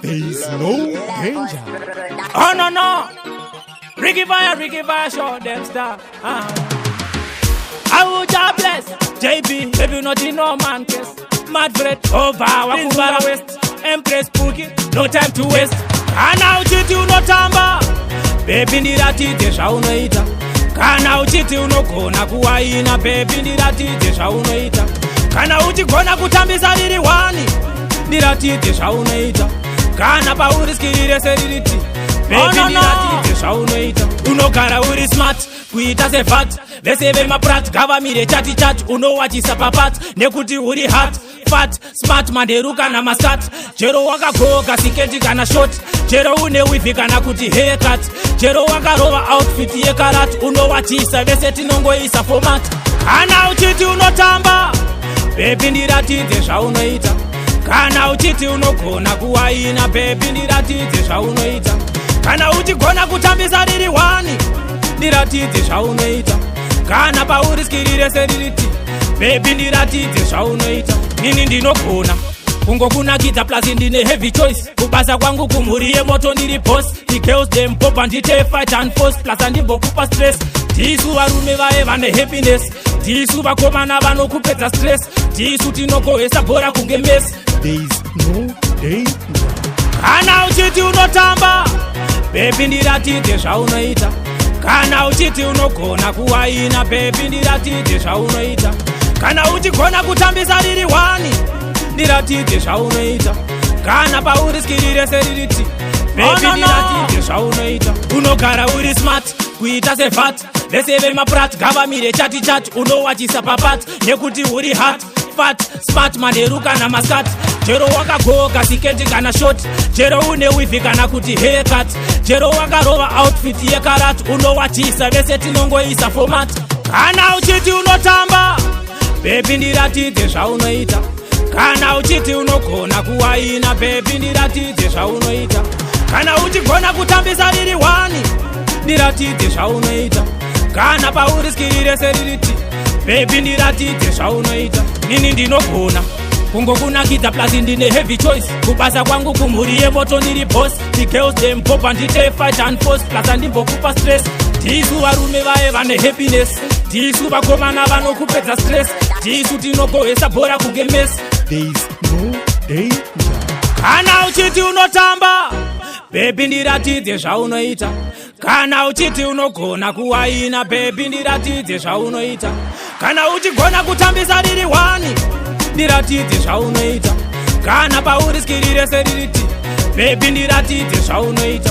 There is no danger. Oh no no! Ricky Fire, Ricky Fire, show them star. I will God bless JB, baby not in no man case. Madfred, over, Wakubara West, Empress Pookie, no time to waste. Kana uchiti unotamba, baby, ndiratidze zvaunoita. Kana uchiti unogona kuwaina, baby, ndiratidze zvaunoita. Kana uchigona kutambisa riri one, ndiratidze zvaunoita. Kana pauri skiri rese ririti, baby, Oh, no, no. ndiratidze zvaunoita. Unogara uri smart kuita sevat, vese vemaprat gavamire chati chati. Unowachisa papat nekuti uri hot, fat, smart, manderu kana maskat, chero wakagoga siketi kana short, chero une weave kana kuti haircut, chero wakarova outfit yekarat, unowachisa vese tinongoisa format. Kana uchiti unotamba, baby, ndiratidze zvaunoita. Kana uchiti unogona kuwaina, baby, ndiratidze zvaunoita. Kana uchigona kutambisa riri one, ndiratidze zvaunoita. Kana pauri skiri rese ririti, baby, ndiratidze zvaunoita. Nini ndinogona kungokunakidza, plus ndine heavy choice. Kubasa kwangu kumhuri yemoto ndiri boss. The girls them popa, ndite fight and force, plus andimbokupa stress. Tisu varume vaye vane happiness, tisu vakomana vanokupedza stress, tisu tinokohesa bhora kunge Messi. There is no danger. Kana uchiti unotamba, baby, ndiratidze zvaunoita. Kana uchiti unogona kuwaina, baby, ndiratidze zvaunoita. Kana uchigona kutambisa riri one, ndiratidze zvaunoita. Kana pauri skiri rese ririti, baby, Oh, no, no. ndiratidze zvaunoita. Unogara uri smart kuita sevat, vese vemaprat gavamire chati chati. Unowachisa papat nekuti uri hot, fat, smart, manheru kana maskat, chero wakagoga siketi kana short, chero une weave kana kuti haircut, chero wakarova outfit yekarat, unowachisa vese tinongoisa format. Kana uchiti unotamba, baby, ndiratidze zvaunoita. Kana uchiti unogona kuwaina, baby, ndiratidze zvaunoita. Kana uchigona kutambisa riri one, ndiratidze zvaunoita. Kana pauri skiri rese ririti, baby, ndiratidze zvaunoita. Nini ndinogona kungokunakidza, plus ndine heavy choice. Kubasa kwangu kumhuri yemoto ndiri boss. The girls them popa, ndite fight and force, plus andimbokupa stress. Tisu varume vaye vane happiness, tisu vakomana vanokupedza stress, tisu tinogohesa bhora kunge Messi. There is no danger. Kana uchiti unotamba, baby, ndiratidze zvaunoita. Kana uchiti unogona kuwaina, baby, ndiratidze zvaunoita. Kana uchigona kutambisa riri one, ndiratidze zvaunoita. Kana pauri skiri rese ririti, baby, ndiratidze zvaunoita.